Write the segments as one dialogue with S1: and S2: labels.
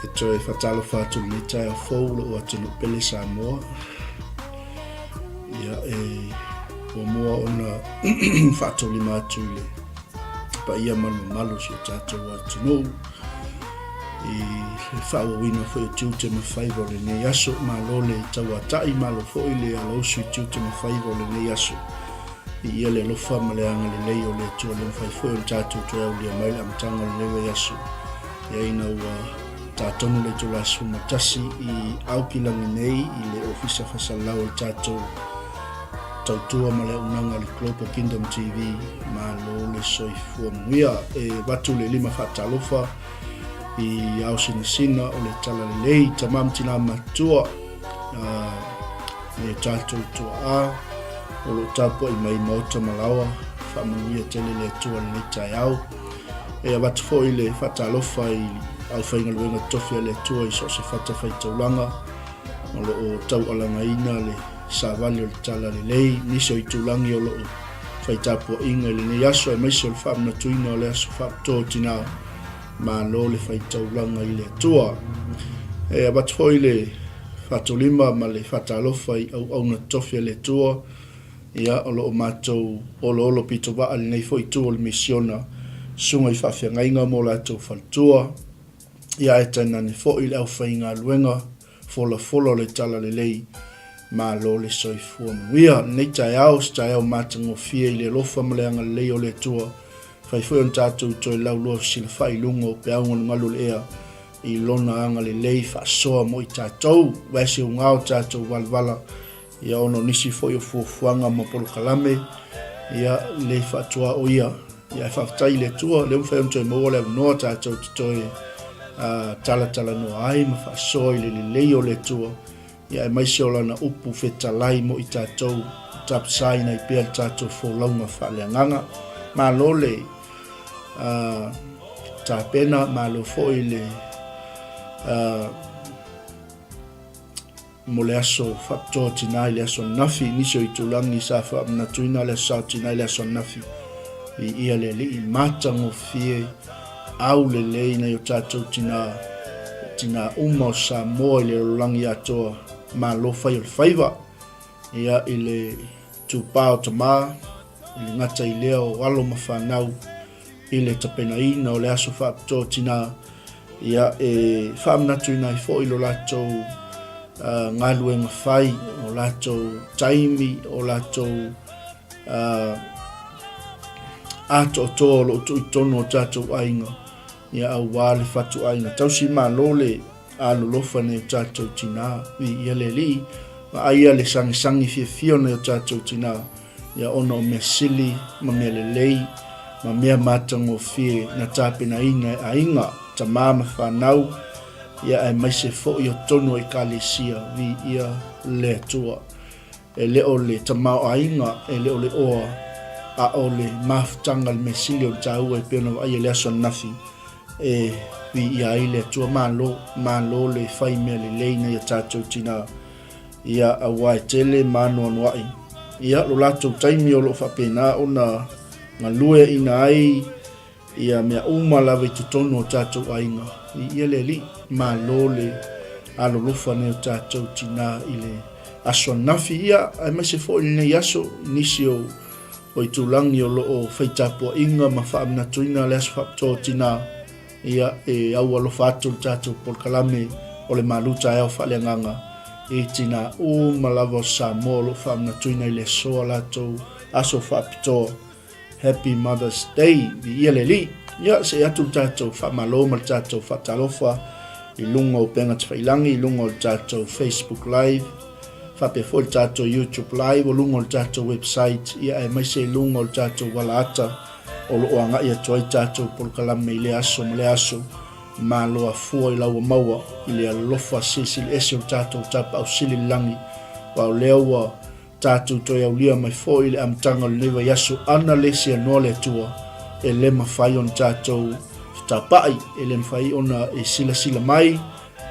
S1: E toe faatalofa atu i lenei taeao fou lou atunuu pele Samoa. Ia, e muamua ona faatolima atu i le paia ma le mamalu o si o tatou atunuu i le faaauauina foi o tiute ma faiva o lenei aso. Malo le tauatai, malo foi le alausu i tiute ma faiva o lenei aso. Viia le alofa ma le agalelei o le Atua le mafai foi ona tatou toe aulia mai le amataga o lenei vaiaso. Ia ina ua tatonu le itula 11 i Aukilagi nei i le Ofisa Fasalalau o le tatou tautua ma le auaunaga o le Global Kingdom TV. Malo le soifua manuia. E avatu le lima faatalofa i ao sinasina o le talalelei, tama ma tina matutua, me tatou tuaa o lo o tapuai mai maota ma laoa, faamanuia tele le Atua i lenei taeao. E avatu foi le faatalofa i aufaigaluega totofi a le Atua i so o se fatafaitaulaga o lo o taualagaina le savali o le talalelei, nisi o itulagi o lo o fai tapuaiga i lenei aso aemaise o le faamanatuina o le aso faapitoa o tina. Malo le faitaulaga i le Atua. E avatu foi le faatolima ma le faatalofa i auauna totofi a le Atua, ia, o lo o matou oloolo pitovaa i lenei foi itu o le misiona, susuga i faafeagaiga ma o latou faletua, ia ae tainane foi le aufaigaluega folafola o le Talalelei. Malo le soifua manuia. Lenei taeao, se taeao matagofie i le alofa ma le agalelei o le Atua, fai foi ona tatou toe lauloa fesilafai i luga o peau galugalu o le ea i lona agalelei faasoa mo i tatou. Vaese uga o tatou valavala, ia ona o nisi foi o fuafuaga ma polokalame, ia le faatuaoia. Ia ae faafetai i le Atua, lea ua mafai ona toe maua le avanoa tatou te toe talatalanoa ai ma faasoa i le lelei o le Atua, ia aemaise o lana upu fetalai mo i tatou, tapasaina ai pea le tatou folauga faaleagaga. Malo le tapena, malo foi le mo le aso faapitoa tina i le aso ananafi, nisi o itulagi sa faamanatuina le aso sao tina i le aso ananafi. Viia le Alii, matagofie, aulelei nai o tatou tina, tina uma o Samoa i le lalolagi atoa, malo fai o le faiva. Ia i le tupā o tama, i le gata i lea o alo ma fanau, i le tapenaina o le aso faapitoa tina, ia e faamanatuina ai foi lo latou galuega fai, o latou taimi, o latou atoatoa o lo o tuu i totonu o tatou aiga, ia aua le fatuaiga tausi. Malo le alolofa nai o tatou tina, viia le Alii, vaaia le sagisagi fiafia o nai o tatou tina, ia ona o mea sili ma mea lelei ma mea matagofie na tapenaina e aiga, tama ma fanau, ia aemaise foi o totonu o Ekalesia, viia le Atua. E le o le tamaoaiga, e le o le oa, a o le mafutaga le mea sili o le taua e pei ona vaaia i le aso ananafi e viia ai le Atua. Malo, malo le fai mea lelei nai a tatou tina. Ia, aua e tele ma anoanoai, ia, lo latou taimi o lo o faapena ona galueaina ai ia mea uma lava i totonu o tatou aiga. Ia le Alii, malo le alolofa nei o tatou tina i le aso ananafi, ia, aemaise foi lenei aso, i nisi o o itulagi o lo o fai tapuaiga ma faamanatuina le aso faapitoa o tina. Ia, e aualofa atu le tatou polokalame o le Malu Taeao Faaleagaga i tina uma lava o Samoa o lo o faamanatuina i le aso a latou aso faapitoa. Happy Mother's Day, viia le Alii. Ia, see atu le tatou faamalo ma le tatou faatalofa i luga o upega tafailangi, i luga o le tatou Facebook Live, faapea foi le tatou YouTube Live, o luga o le tatou website, ia aemaise i luga o le tatou ualaata o lo o agai atu ai tatou polokalame i lea aso ma lea aso. Malo afua i lau maua i le alofa silisili ese o le tatou Tapaau Sili i le lagi, aua o lea ua tatou toe aulia mai foi i le amataga o lenei vaiaso ana le seanoa le Atua, e le mafai ona tatou fetapa'i, e le mafai ona e silasila mai,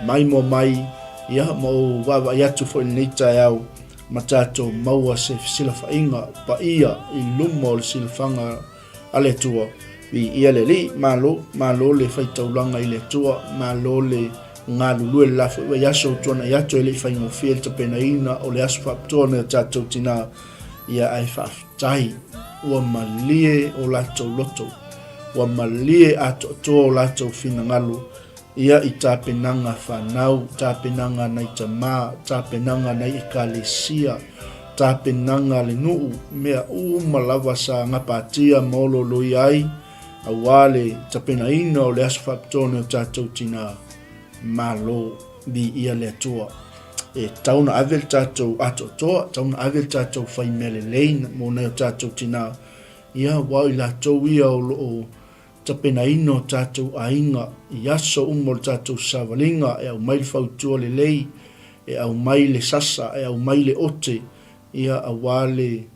S1: maimoa mai, ia ma ou vaavaai atu foi i lenei taeao ma tatou maua se fesilafaiga paia i luma o le silafaga a le Atua. Viia le Alii, malo, malo le faitaulaga i le Atua, malo le galulue i le la foi vaiaso ua tuanai atu e le i faigofie le tapenaina o le aso faapitoa nei o tatou tinā, ia ae faafetai ua malie o latou loto, ua malie atoatoa o latou finagalo ia i tapenaga fanau, tapenaga a nai tamā, tapenaga a nai ekalesia, tapenaga a le nuu, mea uma lava sa gapatia ma olooloia ai aua le tapenaina o le aso faapitoa nei o tatou tinā. Malo, viia le Atua. E tatau ona ave le tatou atoatoa, e tatau ona ave le tatou fai mea lelei mo nai o tatou tinā, ia aua o i latou ia o lo o tapenaina o tatou aiga i aso uma o le tatou savaliga, e aumai le fautua lelei, e aumai le sasa, e aumai le ote, ia aua le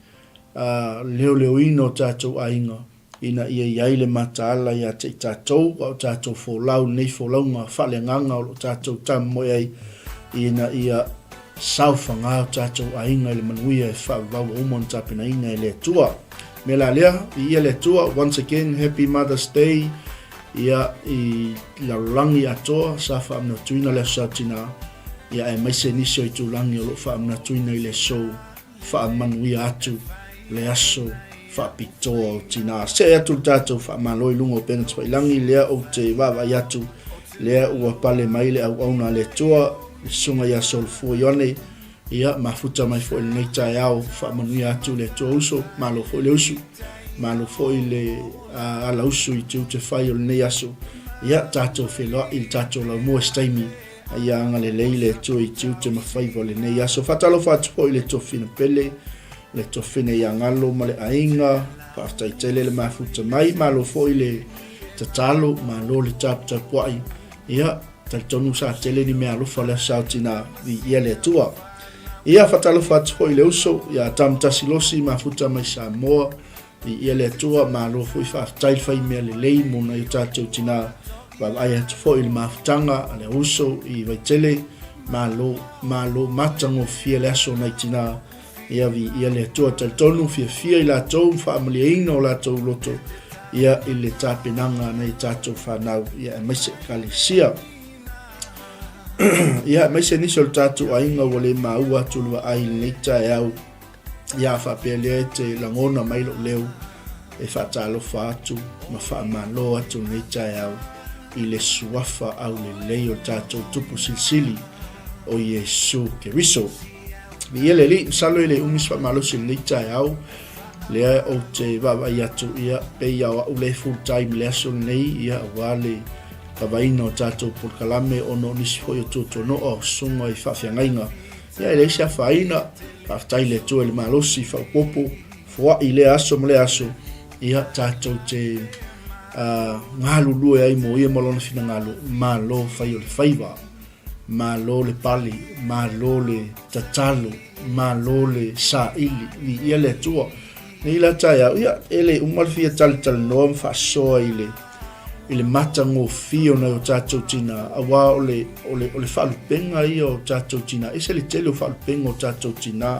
S1: leoleoina o tatou aiga ina ia i ai le mataala ia te i tatou a o tatou folau i lenei folauga faaleagaga o lo o tatou tamomoe ai ina ia saofaga o tatou aiga i le manuia e faavavau ua uma ona tapenaina e le Atua. O le mea la lea, viia le Atua, once again, happy Mother's Day, ia i lalolagi atoa sa faamanatuina le Aso Sa Tinā, ia aemaise nisi o itulagi o lo o faamanatuina i le aso Faamanuia atu le aso faapitoa o tinā. See atu le tatou faamalo i luga o Bennett Failangi, lea ou te vaavaai atu, lea ua pale mai le auauna a le Atua, le Susuga ia Solofua Ioane, ia mafuta mai foi i lenei taeao, faamanuia atu le Atua uso, malo foi le usu, malo foi le alausu i tiute fai o lenei aso, ia tatou feiloai i le tatou laumua i se taimi. A ia agalelei le Atua i tiute ma faiva o lenei aso. Faatalofa atu foi i le Tofina Pele, le Tofina ia Galo ma le aiga. Faafetai tele le mafuta mai, malo foi le tatalo, malo le taputapuai. Ia, talitonu sa tele ni mea alofa le aso tina, viia le Atua. Ia, faatalofa atu foi i le uso, ia Tamatasi Losi, mafuta mai Samoa. Viia le Atua, malo foi faafetai le fai mea lelei mo nai o tatou tina. Vaavaai atu foi i le mafutaga a le uso i Vaitele, malo, malo matagofie le aso nai tina. Ia viia le Atua, talitonu fiafia i latou ma faamalieina o latou loto ia i le tapenaga a nai o tatou fanau, ia aemaise ekalesia. Ia aemaise nisi o le tatou aiga ua le maua atu le vaai i lenei taeao. Ia faapea lea e te lagona mai lou leo e faatalofa atu ma faamalo atu lenei taeao i le suafa aulelei o le tatou Tupu Silisili o Iesu Keriso. Viia le Alii, masalo e le umi se faamalosi i lenei taeao, lea ou te vaavaai atu, ia, pei lava o au le full time i le aso lenei, ia, aua le kavaina o tatou polokalame ona o nisi foi o tuatuanoa o susuga i faafeagaiga. Ia e leai se afaina, faafetai i le Atua i le malosi faaopoopo, foai i lea aso ma lea aso, ia tatou te galulue ai mo ia ma lona finagalo, malo fai o le faiva, malo le pale, malo le tatalo, malo le saili, viia le Atua. Nei la taeao, ia, e le uma le fia talatalanoa ma faasoa i le i le matagofie o nai o tatou tinā, aua o le, o le, o le faalupega ia o tatou tinā, ese le tele o faalupega o tatou tinā,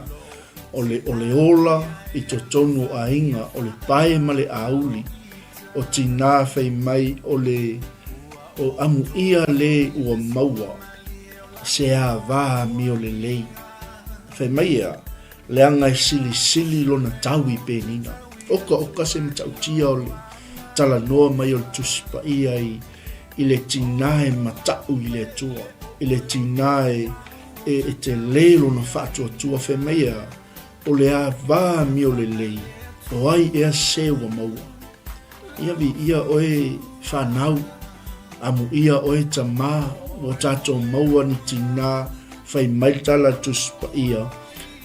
S1: o le, o le ola i totonu o aiga, o le pae ma le auli, o tinā fai mai o le, o amuia le ua maua, se avā amio lelei. Fai mai ea, Leaga e silisili lona tau i Penina. Oka oka se matautia o le talanoa mai o le Tusi Paia i, i le tinā e mataʻu i le Atua, i le tinā e, e, e telē lona faatuatua, fai mai ea, o le ava amio lelei, o ai ea se ua maua? Ia viia oe fanau, amuia oe tamā, ua tatou maua ni tinā, fai mai le tala a le Tusi Paia,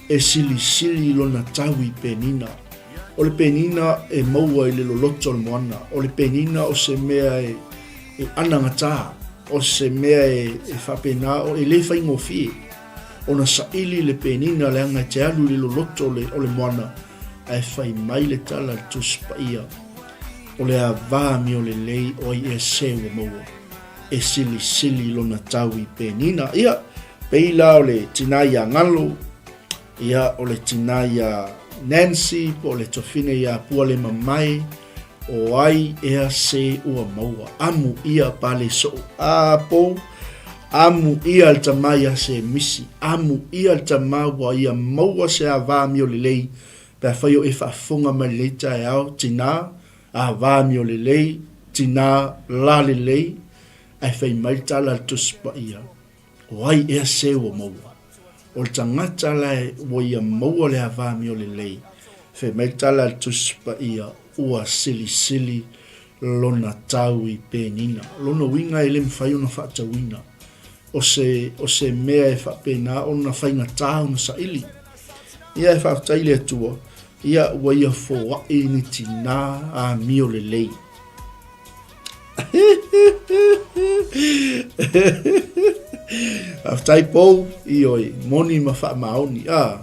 S1: e silisili lona tau i Penina. O le Penina e maua i le loloto o le moana, o le Penina o se mea e, e anagatā, o se mea e, e faapena, o, e le faigofie ona saili le Penina leaga e te alu i le loloto o le, o le moana, ae fai mai le tala a le Tusi Paia, O le ava amio lelei o ai ea se ua maua, e silisili lona tau i Penina. Ia, pei la o le tinā iā Galo, ia, o le tinā iā Nancy, po o le tofine iā Pualemamae, o ai ea se ua maua. Amu ia pale soo. A, pou. Amuia le tama ia Semisi, amuia le tama ua ia maua se ava amio lelei, pe afai o e faafofoga mai lenei taeao, tina, ava amio lelei, tina, la lelei, ae fai mai le tala a le Tusi Paia, O ai ea se ua maua? O le tagata la ua ia maua le ava amio lelei, fai mai le tala a le Tusi Paia, ua silisili lona tau i penina. O lona uiga e le mafai ona faatauina. O se, o se mea e faapena ona faigata ona saili. Ia e faafetai i le Atua, ia ua ia foai ni tinā amio lelei. Faafetai Pou, ioe, moni ma faamaoni. Ah,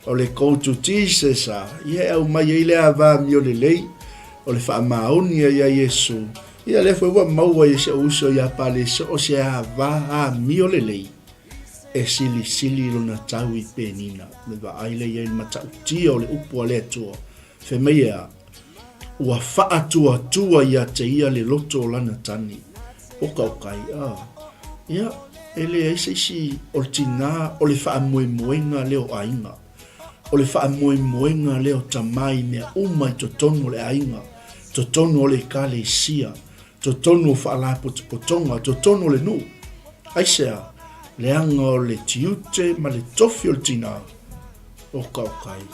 S1: o le go to Jesus ah, ia e aumai ai le ava amio lelei, o le faamaoni ai ia Iesu. Ia lea foi ua maua i si ou uso ia Paleso o se ava amio lelei e silisili lona tau i penina. Le vaai lea i ai le matautia o le upu a le Atua. Fai mai e a, Ua faatuatua ia te ia le loto o lana tane. Okaokai, a. Ia, e leai se isi o le tinā o le faamoemoega lea o aiga. O le faamoemoega lea o tama i mea uma i totonu o le aiga, totonu o le ekalesia, totonu o faalapotopotoga, totonu o le nuu. Aisea? Leaga o le tiute ma le tofi o le tinā. Okaokai.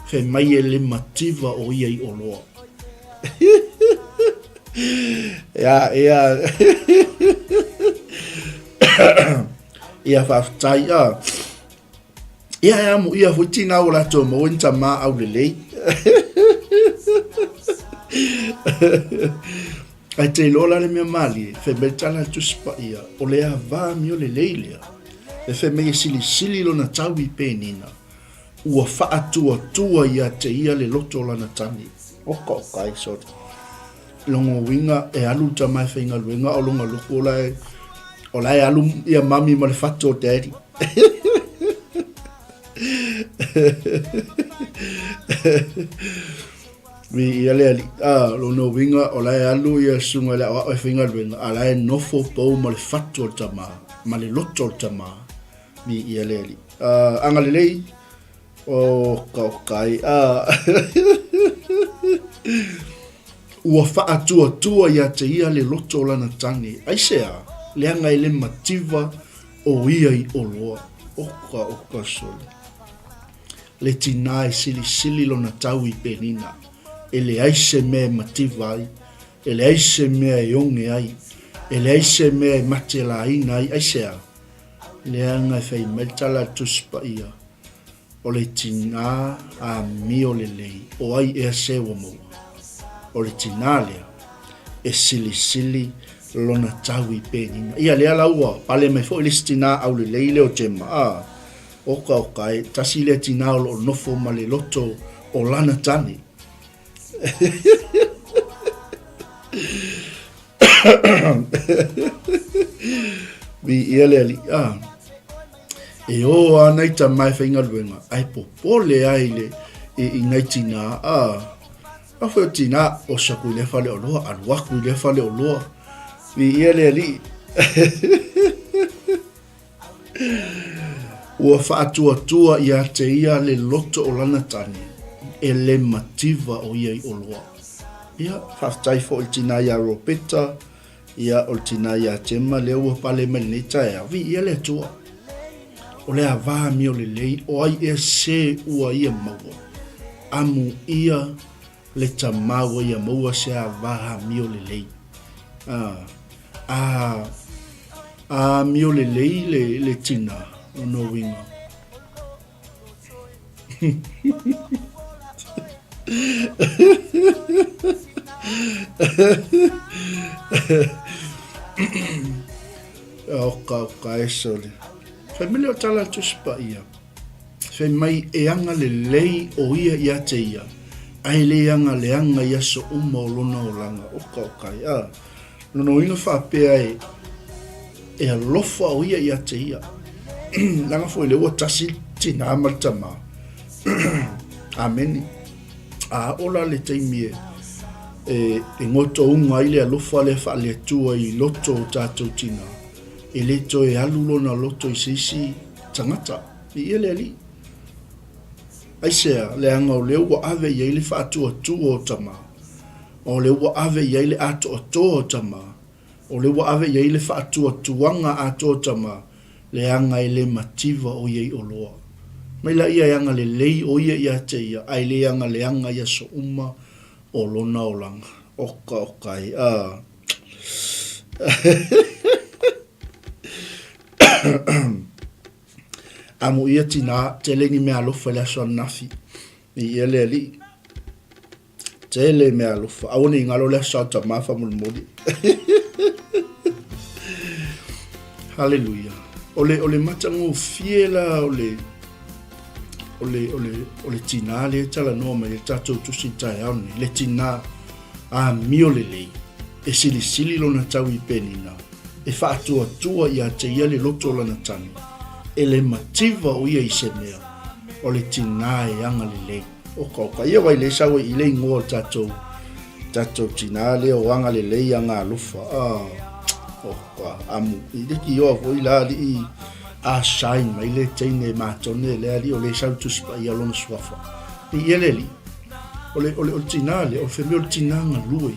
S1: Fai mai e le mativa o ia i oloa. Ia, ia. Ia faafetai a. Ia e amo ia foi tina o latou maua ni tama au lelei. Ae te iloa la le mea malie, fai mai le tala a le Tusi Paia, o le ava amio lelei lea, e fai mai e silisili lona tau i penina, ua faatuatua ia te ia le loto o lana tane. Oka oka ai, sorry. Longa uiga e alu le tama e faigaluega a o lona loto o la e, o la e alu ia mami ma le fatu o daddy. Viia le Alii. A, lona uiga, o la e alu ia susuga i le aoao e faigaluega, a la e nofo pou ma le fatu o le tama, ma le loto o le tama. Viia le Alii. A, agalelei, o kaokai, a. Ua faatuatua ia te ia le loto o lana tane. Aisea? Leaga e le mativa o ia i oloa. Oka, oka, sole. Le tinā e silisili lona tau i Penina, e leai se mea e mativa ai, e leai se mea e oge ai, e leai se mea e matelaina ai. Aisea? Leaga e fai mai le tala a le Tusi Paia, O le tinā amio lelei, o ai ea se ua maua? O le tinā lea e silisili lona tau i Penina. Ia lea la ua pale mai foi le isi tinā aulelei lea o Jema, a. Oka oka e, tasi lea tinā o lo o nofo ma le loto o lana tane. Viia le Alii. Ah. E ō ana i tama e faigaluega, ae popole ai le, i, i ngai tinā. Ah. A foi o tinā, oso aku i lea fale oloa, alu aku i lea fale oloa. Viia le Alii. Ua faatuatua ia te ia le loto o lana tane, e le mativa o ia i oloa. Ia, faafetai foi i le tinā ia Ropeta, ia, o le tinā ia Jema, lea ua pale mai lenei taeao. Viia le Atua. O le ava amio lelei, o ai ea se ua ia maua? Amu ia le tama ua ia maua se ava amio lelei. A, a, a amio lelei le, le tina, lona uiga. Oka, oka, e sole. Fai mai le o tala a Tusi Paia. Fai mai e agalelei ʻo ia iā te ia, a e le agaleaga i aso uma o lona olaga. Oka oka ai, a. Lona uiga faapea e, e alofa ʻo ia iā te ia. Leaga foi lea ua tasi le tinā ma le tamā. Amene. A ola le taimi e, e, e gotouga ai le alofa lea faale-Atua i loto o tātou tinā. E le toe alu lona loto i se isi tagata. Viia le Alii. Aisea? Leaga o lea ua ave i ai le faatuatua o tama, o lea ua ave i ai le atoatoa o tama, o lea ua ave i ai le faatuatuaga atoa o tama, leaga e le mativa o ia i oloa. Mai laia e agalelei o ia ia te ia, ae le agaleaga i aso uma o lona olaga. Oka oka e, a. Amuia tinā, tele ni mea alofa i le aso ananafi. Viia le Alii. Tele mea alofa. Aua ne i galo le aso sa o tamā faamolemole. Haleluia. O le, o le matagofie la o le, o le, o le, o le tinā lea e talanoa mai ai le tatou tusi i le taeao lenei, le tinā amio lelei, e silisili lona tau i Penina, e faatuatua ia te ia le loto o lana tane, e le mativa o ia i se mea, o le tinā e agalelei. Oka oka, ia wai le sau i le ingoa o tatou, tatou tinā lea o agalelei aga alofa. Ah, oka, amu, i le ki oa foi la alii a sign mai le teine matone le alii o le sau tusi paia lona suafa. I ia le alii, o le, o le, o le tinā lea, o le whemea o le tinā galue,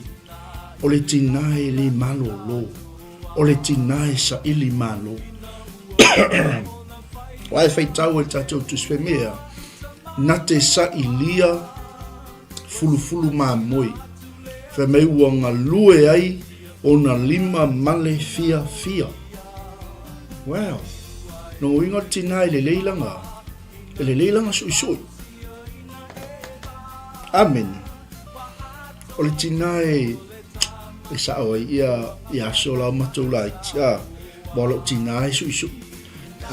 S1: O le tinā e le malōlō. O le tinā e saili malo. Wā e whaitau e tātou tusi whemea, na te sailia fulufulu māmoe. Whai mai ua ngalue ai ona lima male fia fia. Wow. No uiga o le tinā e lelei langa, e lelei langa suisui. Amene. O le tinā e, e sao ai ia, ia aso la o matou laiti, a, ma o lou tinā e suʻisuʻi.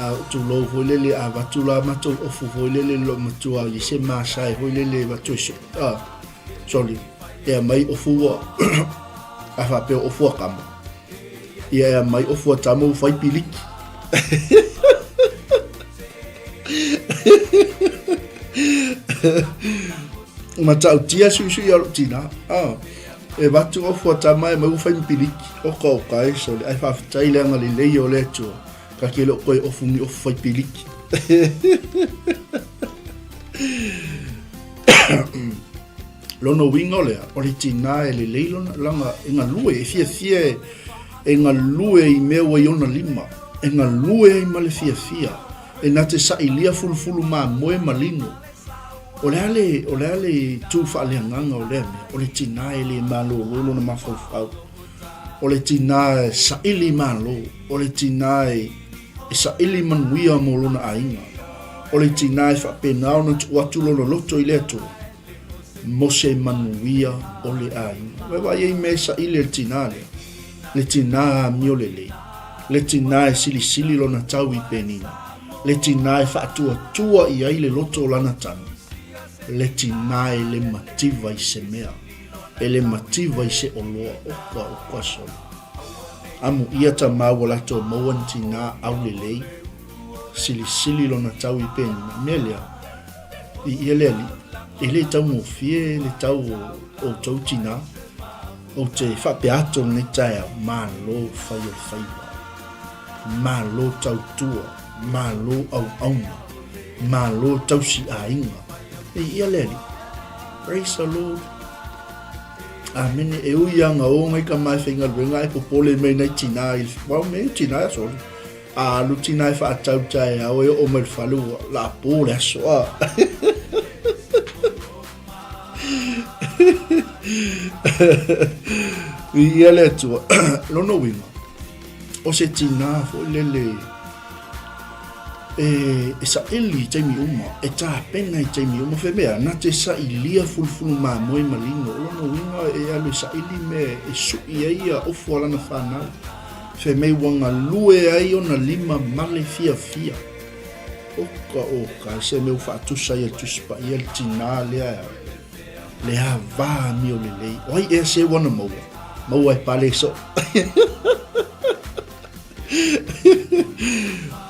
S1: A o tulou foi lele, a avatu la matou ofu foi lele i lou matua i se masae foi lele e avatu e suʻi, a, sorry, e aumai ofu ua, a faapea o ofu a kama. Ia e aumai ofu a tama ua fai piliki. Matautia suisui a lou tinā. Ah, e avatu ofu a tama e mai ua fai ma piliki. Oka oka e sole, ae faafetai le agalelei o le Atua. Ka ke le o koe ofu ni ofu fai piliki. Lona uiga o lea, o le tinā e lelei lona langa e galue, e fiafia e, e galue i mea ua i ona lima, e galue ai ma le fiafia, e na te sailia fulufulu mamoe ma lino. O le a le, o le a le tū faaleagaga o lea mea, o le tinā e le malōlō lona mafaufau, o le tinā e saili malo, o le tinā e, e saili manuia mo lona aiga, o le tinā e faapena ona tuu atu lona loto i le Atua, mo se manuia o le aiga. Ua vaai ai mea e saili e le tinā lea, le tinā amio lelei, le tinā e silisili lona tau i Penina, le tinā e faatuatua i ai le loto o lana tane, le tinā e le mativa i se mea, e le mativa i se oloa, oka oka solo. Amu ia ta māua latou maua ni tinā aulelei, silisili lona tau i Penina, mea lea, I ia le alii, e le taugofie le tau o outou tinā, ou te faapea atu o lenei taeao, malo fai o le faiva, malo tautua, malo auauna, malo tausi aiga. I ia le alii, praise the Lord. Amene, e ui anga o ngai ka mai faigaluega ae popole mai nai tinā i le, wau me tinā e soli. A alu tina e faatau taeao e oo mai le fale ua la po le aso a. Viia le Atua. Lona uiga, o se tinā foi lele e, e saili i taimi uma, e tapena i taimi uma, whemea, na te sailia fulufulu mamoe ma lino. O lona uiga e alu e saili mea e sui ai ia ofu a lana whanau. Fai mai ua galue ai ona lima male fiafia. Oka oka, se mea ua faatusa ai e le Tusi Paia le tinā lea le avā amio lelei. O ai ea se ua na maua? Maua e pale soo.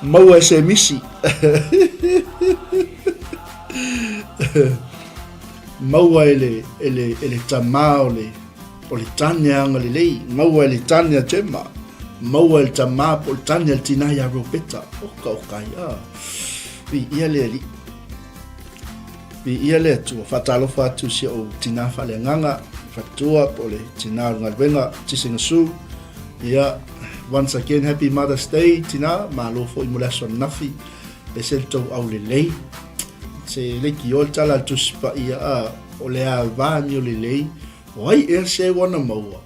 S1: Maua e se misi. Maua e le, e le, e le tamā o le, O le tane agalelei, maua e le tane a Gemma. maua e le tamā po o le tane a le tinā ia Ropeta. Oka oka ai, a. Viia le Alii. Viia le Atua. Faatalofa atu i si ou tinā faaleagaga, faletua po o le tinā o le galuega, Tise Gasu. Ia, once again, happy Mother's Day, tinā. Malo foi mo le aso ananafi. Ese le tou aulelei. Se leitioa le tala a le Tusi Paia, a, o le ava amio lelei, o ai ea se ua na maua?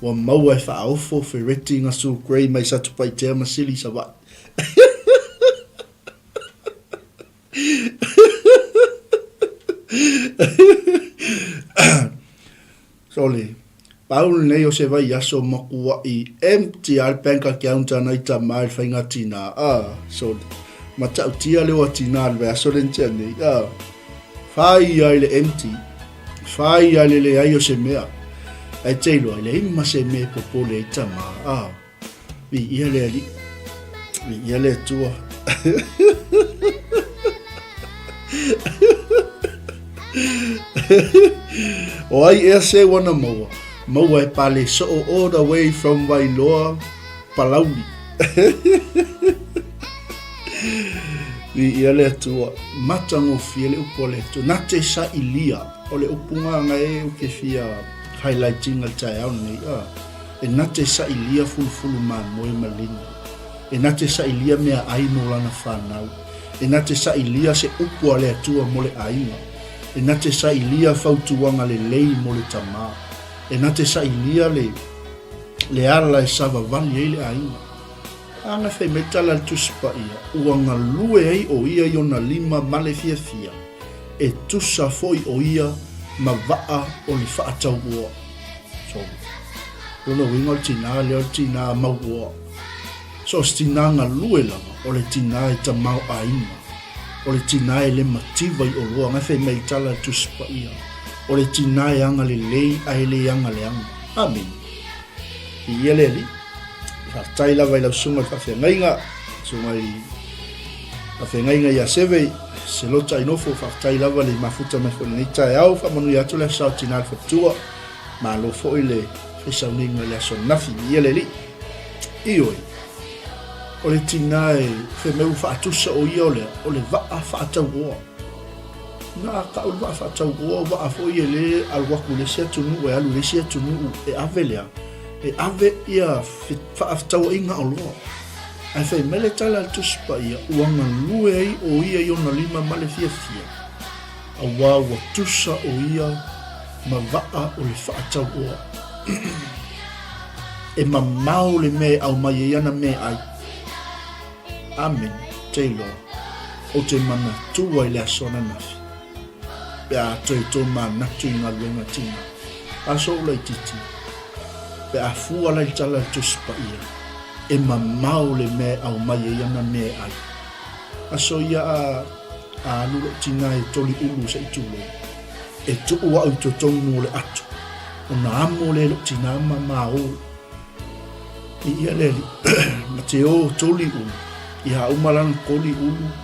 S1: Ua maua e faaofo Fereti Gasu Gray mai Satupaitea ma Sili Savaii. Sole, pau lenei o se vaiaso makuaʻi empty a le bank account a nai tama i le faiga tinā. Ah, sole, matautia le oa tinā i le vaiaso lea na tea nei. Ah, whai ai le empty, whai ai le leai o se mea. Ae te iloa, e leai ma se mea e popole ai tama. Ah, Viia le Alii. Viia le Atua. O ai ea se ua na maua? Maua e pale soo all the way from Wailoa, Palauli. Viia le Atua. Matagofie le upu a le Atua. Na te sailia. O le upu ngā e u ke fia highlighting al taeao nei. Ah. E na te sailia fulufulu mamoe ma lino. E na te sailia meaai no lana whanau. E na te sailia se upu a le Atua mo le aiga. E na te sailia fautuaga lelei mo le tamā. E na te sailia le, le ala e savavali ai le aiga. Āna fai mai tala le Tusi Paia, ua galue ai ʻo ia i ona lima ma le fiafia, e tusa foi ʻo ia ma waʻa o le faatauoa. So, lona uiga o le tinā lea o le tinā mauoa. So o se tinā galue lava, o le tinā e tamaoaiga, o le tinā e le mativa i oloa, ngai fai mai tala le Tusi Paia, o le tinā e agalelei ae le agaleaga. Amene. Viia le Alii. Faafetai lava i lau susuga i le faafeagaiga, susuga i faafeagaiga ia Seve, Selota Ainofo, faafetai lava le mafuta mai foi i lenei taeao, faamanuia atu le aso sao tinā le faletua, malo foi le faisauninga i le aso ananafi, viia le Alii. Ioe, o le tinā e fai mai ua faatusa o ia o le, o le vaa faatauoa. Na kau le vaa faatauoa, vaa foi e le alu atu i le isi atunuu e alu i le isi atunuu e ave lea, e ave ia faafetauaiga oloa. Ae fai mai le tala a le Tusi Paia, ua galue ai ʻo ia i ona lima ma le fiafia, auā ua tusa ʻo ia ma waʻa o le faatauoa. E mamao le mea e aumai ai ana meaai. Amene. Taylor, Ou te manatua i le aso ananafi, pe a toe tō manatu i galuega tina. Aso ou laitiiti, pe a fua la i tala le Tusi Paia, e mamao le mea e aumai ai ana mea e ai. Aso ia a, a alu lou tina e toli ulu se i tulou, e tuu au i totonu o le ato, ona amo lea i lou tina ma maō. I ia le alii, ma te o toli ulu, ia uma lana koli ulu,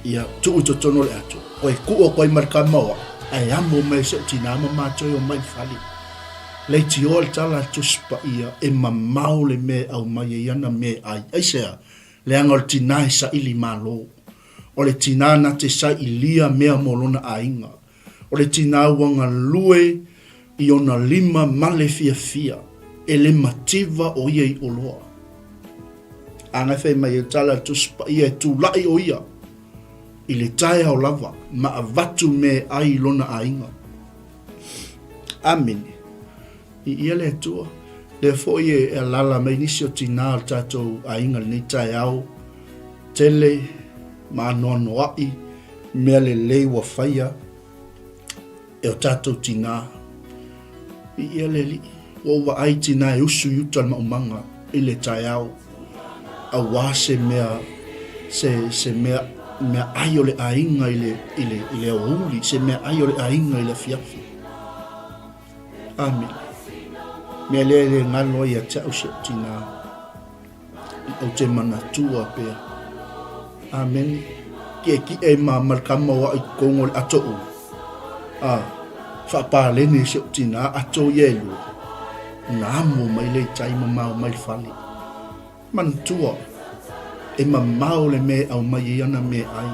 S1: ia tuu i totonu o le ato, koe kuu aku ai ma le kama o au, ae amo mai si ou tinā ma mātou e omai i le fale. Leitioa le tala a le Tusi Paia, e mamao le mea e aumai ai ana mea e ai. Aisea? Leaga o le tinā e saili malo. O le tinā na te sailia mea mo lona aiga. O le tinā ua galue i ona lima ma le fiafia, e le mativa ʻo ia i oloa. A fai mai e tala le Tusi Paia e tulaʻi ʻo ia i le taeao lava ma avatu me ai i lona aiga. Amene. I ia le Atua. Lea foi e alala mai nisi o tinā o le tatou aiga lenei taeao, tele ma anoanoaʻi mea lelei ua faia e o tatou tinā. I ia le Alii, ua ou vaai tinā e usu i uta le maumaga i le taeao, auā se mea, se, se mea, mea ai o le aiga i le, i le, i le aoauli, se mea ai o le aiga i le afiafi. Amene. Mea lea e le galo ai ia te au si ou tinā. Ou te manatua pea. Amene. Kiʻekiʻe ma ma le kama o aʻu i totonu o le ato ulu. A, faapalene si ou tinā ato ia e lua. Ona amo mai lea i tai mamao mai le fale. Manatua, e mamao le mea e aumai ai ana meaai.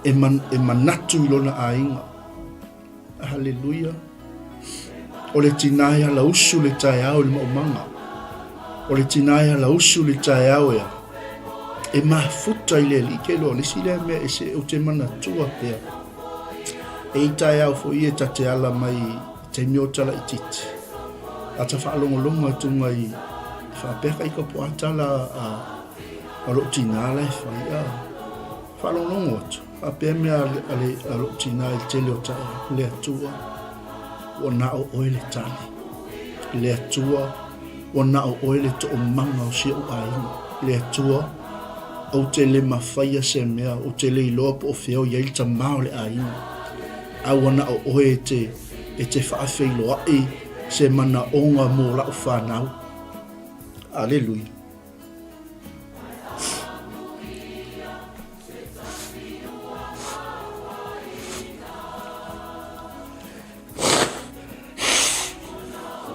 S1: E, man, e manatu i lona aiga. Haleluia. O le tinā e ala usu le taeao i le maumaga. O le tinā e ala usu le taeao ea. E mafuta i le alii ke loa le isi lea mea e se ou te manatua pea. E i taeao foi e ta te ala mai i taimi o tala itiiti. A ta faalogologo atu ngai faapea ka ika po a tala a a lou tinā la e fai a faalogologo atu. Faapea mea a le a lou tinā i le tele o taeao, Le Atua, ua na o oe le tali. Le Atua, ua na o oe le toomaga o si ou aiga. Le Atua, ou te le mafaia se mea, ou te le iloa po o fea o i ai le tamā o le aiga. A ua na o oe e te, e te faafeiloai se manaoga mo lau fanau. Aleluia.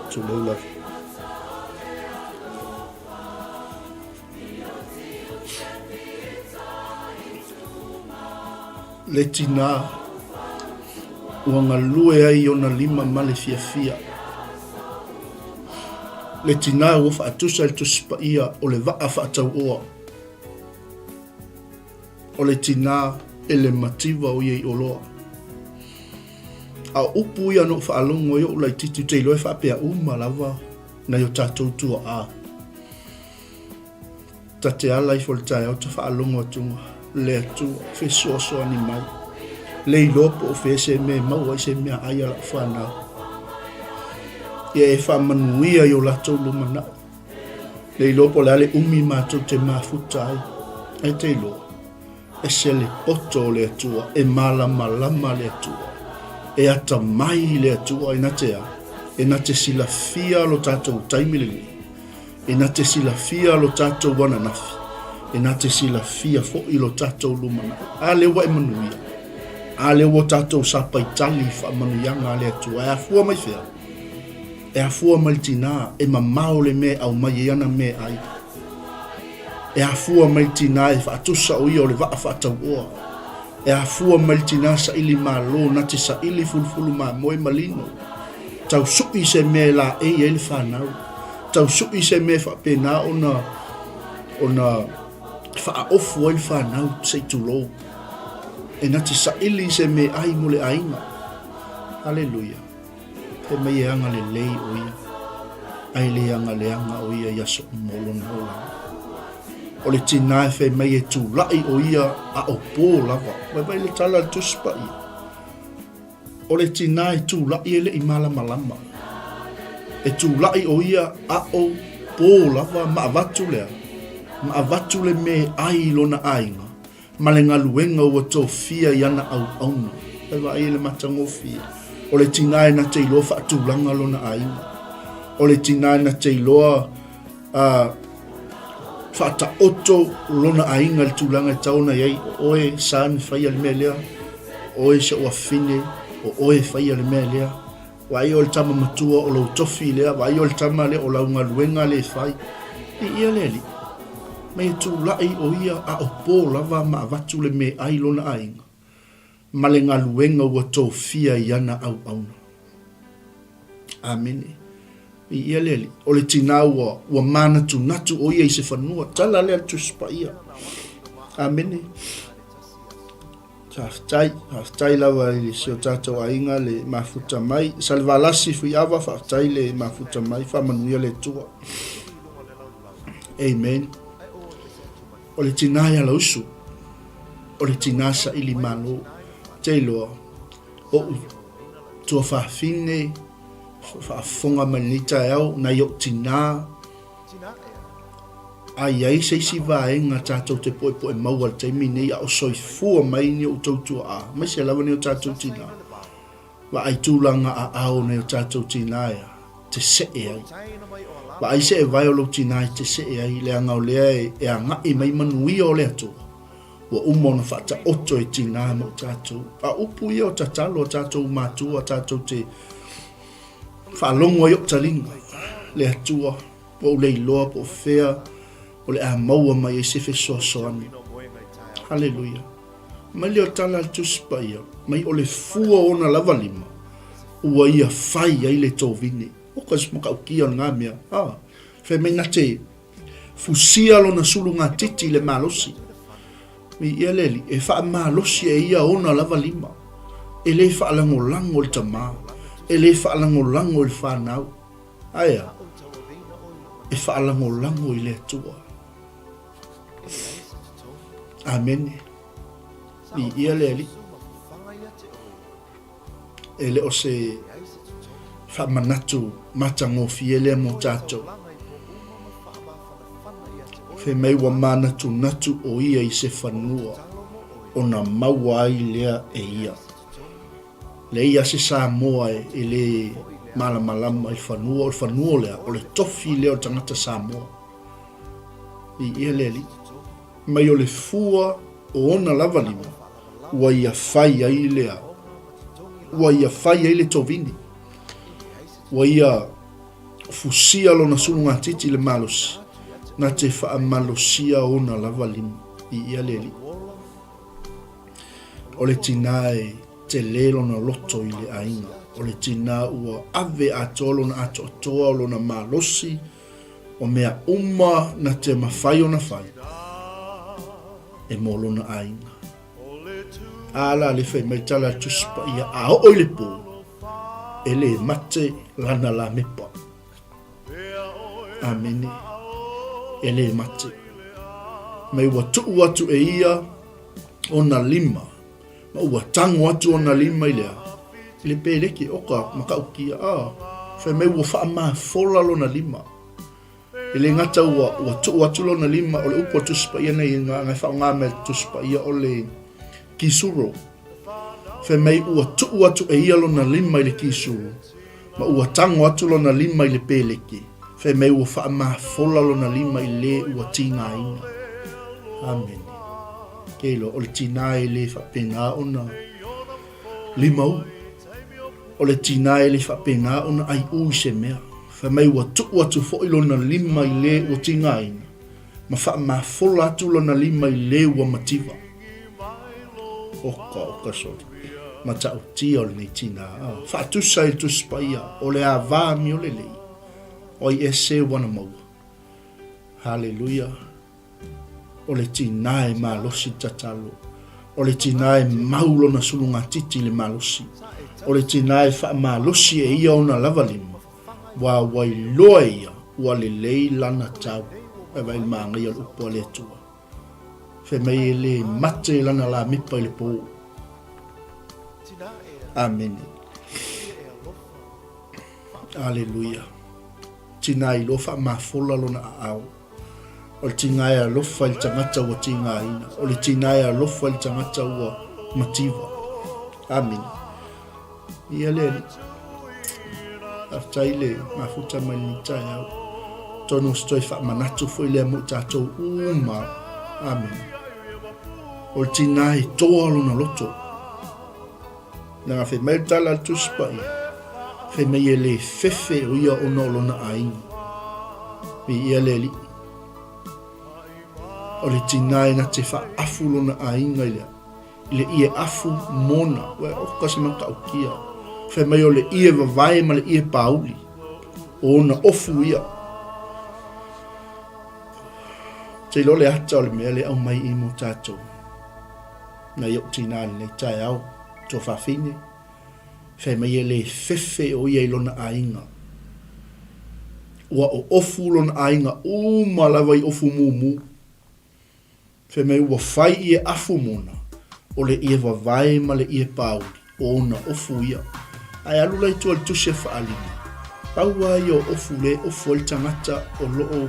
S1: Tulou lava. Le tinā ua galue ai i ona lima ma le fiafia. Le tinā ua faatusa i le Tusi Paia o le vaa faatauoa. O le tinā e le mativa o ia i oloa. A o upu ia na ou faalogo ai oʻu laitiiti ou te iloa e faapea uma lava nai o tatou tuaʻā. Ta te ala ifo i le taeao ta faalogo atuga le Atua fesoasoani mai. Le iloa po o fea se mea e maua ai se mea ai a lau fanau. Ia e faamanuia i o latou lumanai. Le iloa po o le a le umi matou te mafuta ai. Ae te iloa, ese le poto o le Atua, e malamalama le Atua, e atamai le Atua, ina te a? E na te silafia lo tatou taimi lenei. E na te silafia lo tatou ananafi, e na te silafia foi lo tatou lumanai. A lea ua e manuia, a lea ua tatou sapaitali i faamanuiaga a le Atua, e afua mai fea? E afua mai le tinā, e mamao le mea e aumai ai ana meaai. E afua mai le tinā e faatusa o ia o le vaa faatauoa. E afua mai le tinā saili malo na te saili fulufulu mamoe ma lino. Tau suʻi se mea e laei ai le fanau. Tau suʻi se mea e faapena ona ona faaofu ai le fanau se i tulou. E na te saili se mea ai mo le aiga. Haleluia. Fai mai e agalelei ʻo ia, a e le agaleaga ʻo ia i aso uma o lona olaga. O le tinā e fai mai e tulaʻi ʻo ia a o pō lava. Vaivai le tala a le Tusi Paia. O le tinā e tulaʻi e le i malamalama. E tulaʻi ʻo ia a o pō lava ma avatu le a? Ma avatu le mea e ʻai i lona aiga ma le galuega ua tofia i ana auauna. E vaai i le matagofie. O le tinā e na te iloa faatulaga lona aiga. O le tinā e na te iloa uh, faataoto lona aiga i le tulaga e tau ona i ai. O oe son faia le mea lea, o oe si ou afine, o oe faia le mea lea. Vaai o le tama matua o lou tofi lea, vaai o le tama lea o lau galuega lea e fai. Viia le Alii. Mai e tulaʻi ʻo ia a o pō lava ma avatu le meaai i lona aiga, ma le galuega ua tofia i ana auauna. Amene. Viia le Alii. O le tinā ua, ua mānatunatu ʻo ia i se fanua. Tala lea le Tusi Paia. Amene. Faafetai, faafetai lava i si o tatou aiga le mafuta mai. Salevalasi Fuiava, faafetai le mafuta mai, faamanuia le Atua. Amen. O le tinā e alausu, o le tinā saili malo, te iloa, oʻu tuafafine, faafofoga mai lenei taeao, nai o'u tinā, A i ai se isi vaega tatou te poepoe maua i le taimi nei a o soifua mai ni outou tuaʻā, aemaise lava ni o tatou tinā, vaai tulaga aao nai o tatou tinā ea te seʻe ai. Vaai seʻevae o lou tinā i te seʻe ai, leaga o lea e agaʻi mai manuia o le Atua, ua uma ona faataoto e tinā mo tatou. A upu ia o tatalo a tatou matua tatou te faalogo ai o taliga, le Atua. Ua ou le iloa po o fea o le a maua mai ai se fesoasoani. Haleluia. Mai lea o tala a le Tusi Paia, mai o le fua o ona lava lima, ua ia fai ai le tovine. Oka se matautia o lena mea. Ah, fai mai na te fusia lona sulugatiti i le malosi. Viia le Alii, e faamalosi e ia ona lava lima. E le faalagolago i le tama, e le faalagolago i le fanau. Ae a? E faalagolago i le Atua. Amene. Viia le Alii. E le o se faamanatu matagofie lea mo tatou. Fai mai ua manatunatu o ia i se fanua ona maua ai lea e ia. Leai lava se Samoa e le malamalama i le fanua, o le fanua lea, o le tofi lea o le tagata Samoa. Viia le Alii. Mai o le fua o ona lava lima, ua ia fai ai lea, ua ia fai ai le tovini, ua ia fusia lona sulugatiti i le malosi, na te faamalosia ona lava lima. Viia le Alii. O le tinā e tele lona loto i le aiga, o le tinā ua ave atoa lona atoatoa o lona malosi, o mea uma na te mafai ona fai e mo lona aiga. A la le fai mai tala le Tusi Paia, a oo i le pō, e le mate lana lamepa. Amene. E le mate. Mai ua tuu atu e ia ona lima, ma ua tango atu ona lima i le a? I le peleke, oka, matautia, a, fai mai ua faamafola lona lima. E le gata ua, ua tuu atu lona lima, o le upu a le Tusi Paia nei, na, na e faaaoga mai e le Tusi Paia o le kisuro. Fai mai ua tuu atu e ia lona lima i le kisuro, ma ua tango atu lona lima i le peleke, fai mai ua faamafola lona lima i le ua tigaina. Amene. Ke iloa, o le tina e le faapena ona limaū. O le tina e le faapena ona aiū i se mea. Fai mai ua tuu atu foi lona lima i le ua tigaina, ma faamafola atu lona lima i le ua mativa. Oka, oka soli. Matautia o lenei tina. Ah, faatusa i le Tusi Paia, o le ava amiolelei, o ai ese ua na maua. Haleluia. O le tinā e malosi le tatalo. O le tinā e mau lona sulugatiti i le malosi. O le tinā e faamalosi e ia ona lava lima, ua ua iloa e ia ua lelei lana tau. Vaai vaai le māgaia o le upu a le Atua. Fai mai e le mate lana lamipa i le pō. Amene. Aleluia. Tinā iloa faamafola lona aao. O le tinā e alofa i le tagata ua tigaina. O le tinā e alofa i le tagata ua mativa. Amene. Ia le Alii. Faafetai le mafuta mai lenei taeao. Atonu o se toe faamanatu foi lea mo i tatou uma. Amene. O le tinā e toa lona loto. Leaga fai mai le tala a le Tusi Paia, fai mai e le fefe o ia ona o lona aiga. Viia le Alii. O le tinā e na te faaafu lona aiga i le, i le ie afu mona. Ua oka se matautia. Fai mai o le ie vavae ma le ie pāuli. O ona ofu ia. Te iloa le ata o le mea le aumai i mo tatou. Nai ou tinā i lenei taeao, tuafafine, fai mai e le fefe o ia i lona aiga. Ua oofu lona aiga uma lava i ofu mumu. Fai mai ua fai ie afu mona, o le ie vavae ma le ie pauli, o ona ofu ia. Ae alu la i tua i le tusi a Faaaliga, pau lava ia o ofu le ofu ai le tagata o loo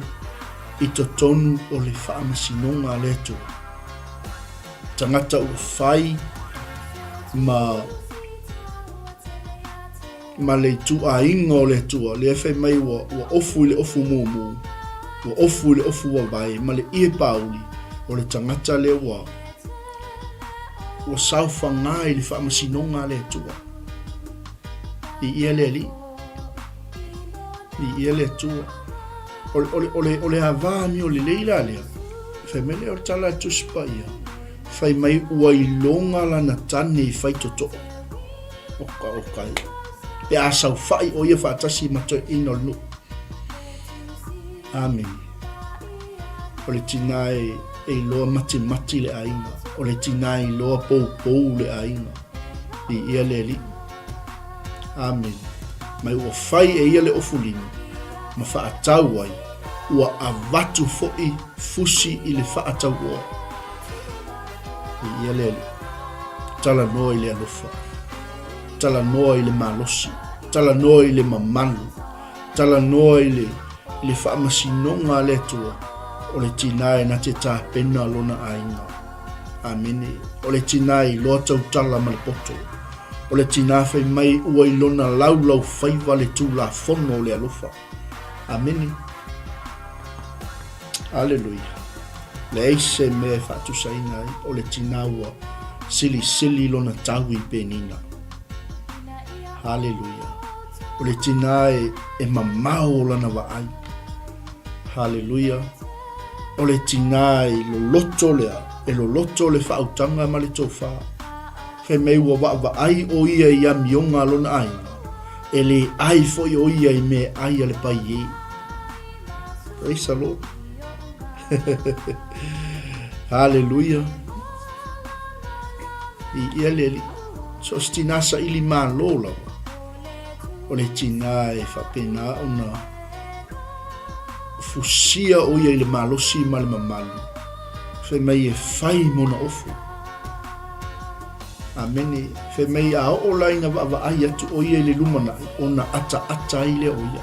S1: i totonu o le faamasinoga a le Atua. Tagata ua fai ma ma le ituaiga o le Atua, lea fai mai ua, ua ofu i le ofu mumu, ua ofu i le ofu wavae, ma le ie pāuli, o le tagata lea ua, ua saofagā i le faamasinoga a le Atua. I ia le Alii. I ia le Atua. O le, o le, o le, o le ava amio lelei la lea. Fai mai lea o le tala a le Tusi Paia, fai mai ua iloga lana tane i faitotoo. Oka, oka e. Pe a saofai o ia faatasi ma toeaiina o le nuu. Amene. O le tinā e, e iloa matimati le aiga. O le tinā e iloa poupou le aiga. Viia le Alii. Amene. Mai ua fai e ia le ofulima ma faatau ai, ua avatu foi fusi i le faatauoa. Viia le Alii. Talanoa i le alofa. Talanoa i le malosi. Talanoa i le mamalu. Talanoa i le, i le faamasinoga a le Atua, o le tinā e na te tapena lona aiga. Amene. O le tinā e iloa tautala ma le poto. O le tinā fai mai ua i lona laulau faiva le Tulafono o le alofa. Amene. Aleluia. Leai se mea e faatusaina ai, o le tinā ua silisili lona tau i Penina. Haleluia. O le tinā e, e mamao o lana vaai. Haleluia. O le tinā e loloto lea, e loloto le faautaga ma le tofā. Fai mai ua vaavaai o ia i amioga a lona aiga, e le ai foi o ia i meaai a le paiē. Praise the Lord. Haleluia. I ia le alii. So o se tinā saili malo lava. O le tinā e faapena ona fusia o ia i le malosi ma le mamalu. Fai mai e fai mona ofu. Amene. Fai mai a oo la ina vaavaai atu o ia i le lumanai, ona ataata ai lea o ia.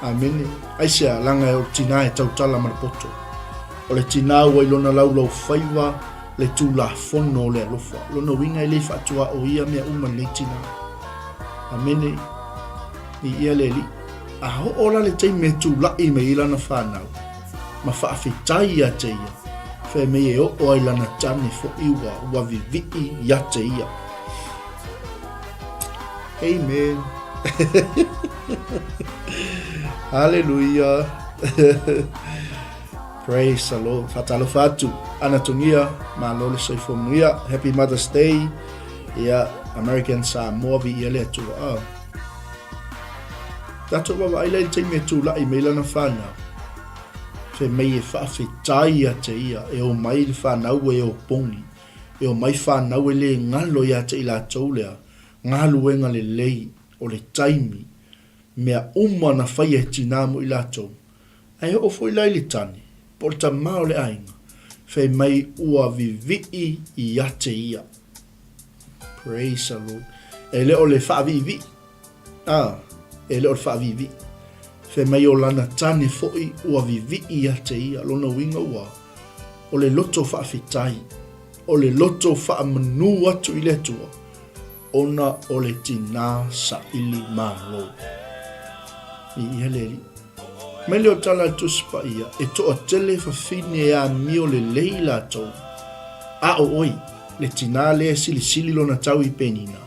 S1: Amene. Aisea, leaga o le tinā e tautala ma le poto. O le tinā ua i lona laulau faiva le Tulafono o le alofa. Lona uiga e le faatuaoia mea uma i lenei tinā. Amene. Viia le Alii. A oo la le taimi e tulai mai ai lana fanau, ma faafetai ia te ia, fai mai e oo ai lana tane foi ua, ua vivii ia te ia. Amen. Hallelujah. Praise the Lord. Whatalofa atu. Ana Tungia, malo le soifua manuia. Happy Mother's Day. Ia, American Samoa vi ia le atua. Ah. Tatou vaavaai la i le taimi e tulai mai lana fanau. Fai mai e faafetai ia te ia, e omai le fanau e opogi. E omai fanau e le galo ia te i latou lea, galuega lelei o le taimi, mea uma na faia e tinā mo i latou. Ae oo foi la i le tane, po o le tamā o le aiga, fai mai ua vivii ia te ia. Praise the Lord. E le o le faaviivii. A, e le o le faaviivii. Fai mai o lana tane foi ua vivii ia te ia. Lona uiga ua, o le loto faafetai, o le loto faamanu atu i le Atua, ona o le tinā saili malo. Viia le Alii. Mai le o tala a le Tusi Paia, e toatele fafine e amio lelei latou, a o oe, le tinā lea e silisili lona tau i Penina,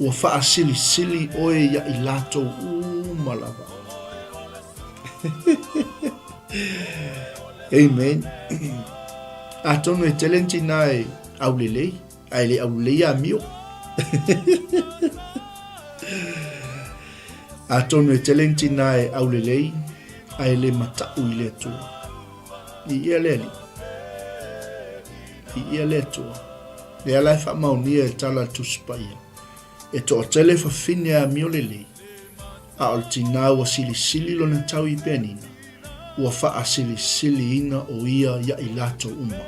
S1: Ua faasilisili oe ia i latou uma lava. Amen. Atonu e tele ni tinā e aulelei, ae le aulelei amio. Atonu e tele ni tinā e aulelei, ae le mataʻu i le Atua. Viia le Alii. Viia le Atua. Lea la e faamaonia e tala le Tusi Paia, E toatele fafine e amio lelei, a o le tinā ua silisili lona tau i Penina, ua faasilisiliina o ia ia i latou uma.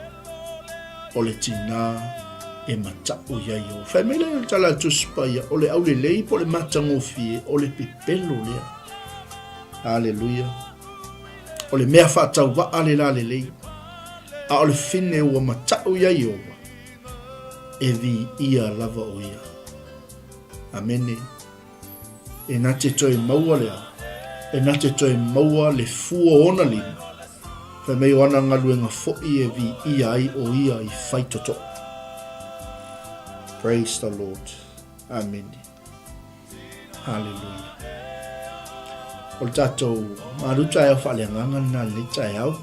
S1: O le tinā e mataʻu iā Iehofa. Fai mai lea le tala a le Tusi Paia, o le aulelei po o le matagofie, o le pepelo lea. Aleluia. O le mea faatauvaa le lalelei, a o le fine ua mataʻu iā Ieova, e viia lava o ia. Amene. E na te toe maua lea, e na te toe maua le fua o ona lima, fai mai o ana galuega foi e viia ai o ia i whai toto. Praise the Lord. Amene. Haleluia. O le tatou malu taeao faaleagaga lena i lenei taeao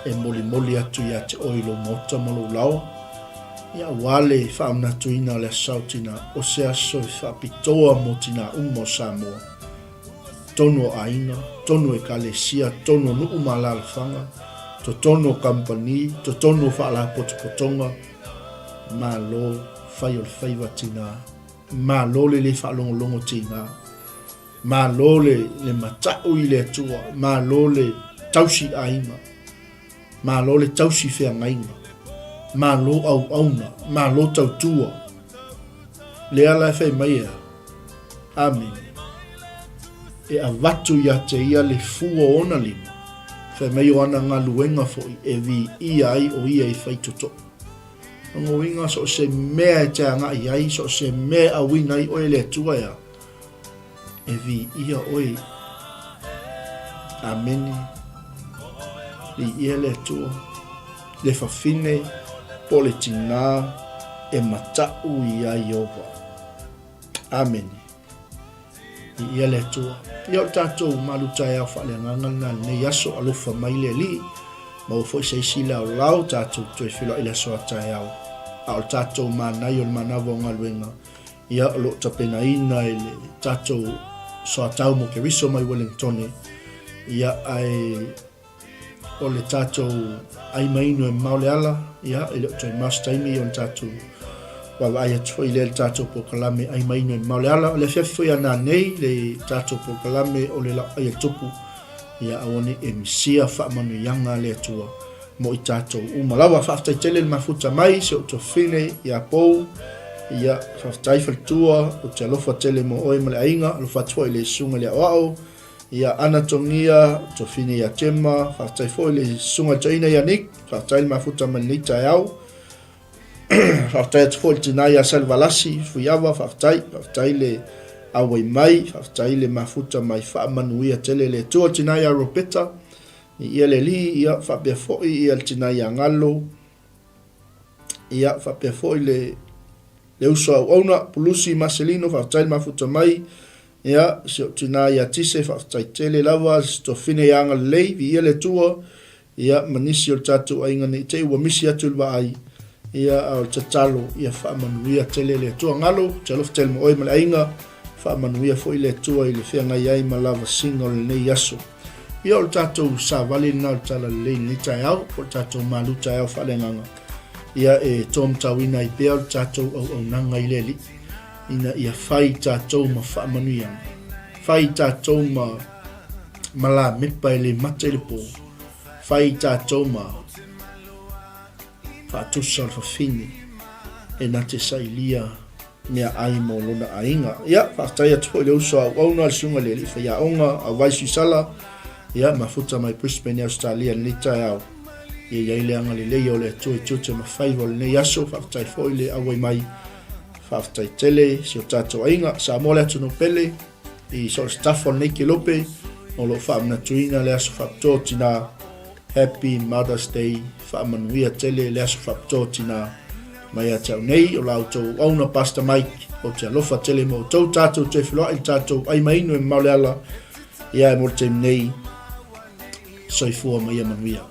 S1: e molimoli atu ia te oe i lou maota ma lou laoa, ia aua le faamanatuina o le Aso Sa o Tina, o se aso e faapitoa mo tina uma o Samoa, totonu o aiga, totonu o ekalesia, totonu o nuu ma alaalafaga, totonu o kamupani, totonu o faalapotopotoga, Malo fai o le faiva tina, malo le le faalogologo tina. Malo le le mata'u i le Atua, malo le tausi aiga, malo le tausi feagaiga, malo auauna, malo tautua. Lea la e fai mai e a? Amene. E avatu ia te ia le fua o ona lima, fai mai o ana galuega foi e viia ai o ia i fai toto'u. Lona uiga so o se mea e te agai ai, so o se mea e auina ai oe e le Atua e a? E viia oe. Amene. Viia le Atua. Le fafine po o le tinā e mataʻu iā Ieova. Amene. Viia le Atua. Ia o le tatou malu taeao faaleagaga lena i lenei aso, alofa mai le Alii. Maua foi se isi laolao tatou toe feiloai i le aso a taeao. A o le tatou manaia o le manava o galuega, Ia, o lo o tapenaina e le tatou soatau mo Keriso mai Wellingtone, ia, ae o le tatou ai ma inu e mamao le ala, ia, e le o toe mao se taimi ona tatou vaavaai atu foi lea i le tatou polokalame ai ma inu e mamao le ala. O le afiafi foi a nanei le tatou polokalame o le Laupāi a le Tupu, ia aua ne i e misia faamanuiaga a le Atua mo i tatou uma lava. Faafetai tele le mafuta mai si ou tuafafine ia Pou. Ia, faafetai faletua, ou te alofa tele mo oe ma le aiga, alofa atu foi i le susuga i le aoao, ia Ana Togia, tuafafine ia Gemma, faafetai foi i le susuga i le toeaina ia Nick, faafetai le mafuta mai lenei taeao. Faafetai atu foi i le tina ia Salivalasi Fuiava, faafetai, faafetai le auai mai, faafetai le mafuta mai, faamanuia tele le Atua. Tina ia Ropeta, Ia le Alii, ia faapea foi ia le tina ia Galo, ia faapea foi le le uso auauna, Pulusi Maselino, faafetai le mafuta mai, ia si ou tina ia Tise, faafetai tele lava, si tuafafine ia Agalelei, viia le Atua, ia ma nisi o le tatou aiga ne i te i ua misi atu i le vaai, ia a o le tatalo ia faamanuia tele le Atua. Galo, ou te alofa tele mo oe ma le aiga, faamanuia foi le Atua i le feagai ai ma lavasiga o lenei aso. Ia o le tatou savali lena o le Talalelei i lenei taeao, po o le tatou malu taeao faaleagaga. Ia e tōmatauina ai pea o le tatou auaunaga i le Alii, ina ia fai tatou ma faamanuiaga, fai tatou ma malamepa e le mata i le pō, fai tatou ma faatusa o le fafine e na te sailia meaai mo lona aiga. Ia, faafetai atu foi i le uso a auauna, le susuga i le alii faiaoga, Auvai Suisala, ia, mafuta mai Brisbane, Ausetalia i lenei taeao. Ia i ai le agalelei o le Atua i tiute ma faiva o lenei aso. Faafetai foi le auai mai. Faafetai tele si o tatou aiga. Samoa le atunuu pele i so o se tafa o lenei kelope o lo o faamanatuina le aso faapitoa o tina. Happy Mother's Day, faamanuia tele le aso faapitoa o tina mai ia te au nei, o la outou auauna Pastor Mike, ou te alofa tele mo outou, tatou toe feloai le tatou ai ma inu e mamao le ala, ia e mo le taimi nei, soifua ma ia manuia.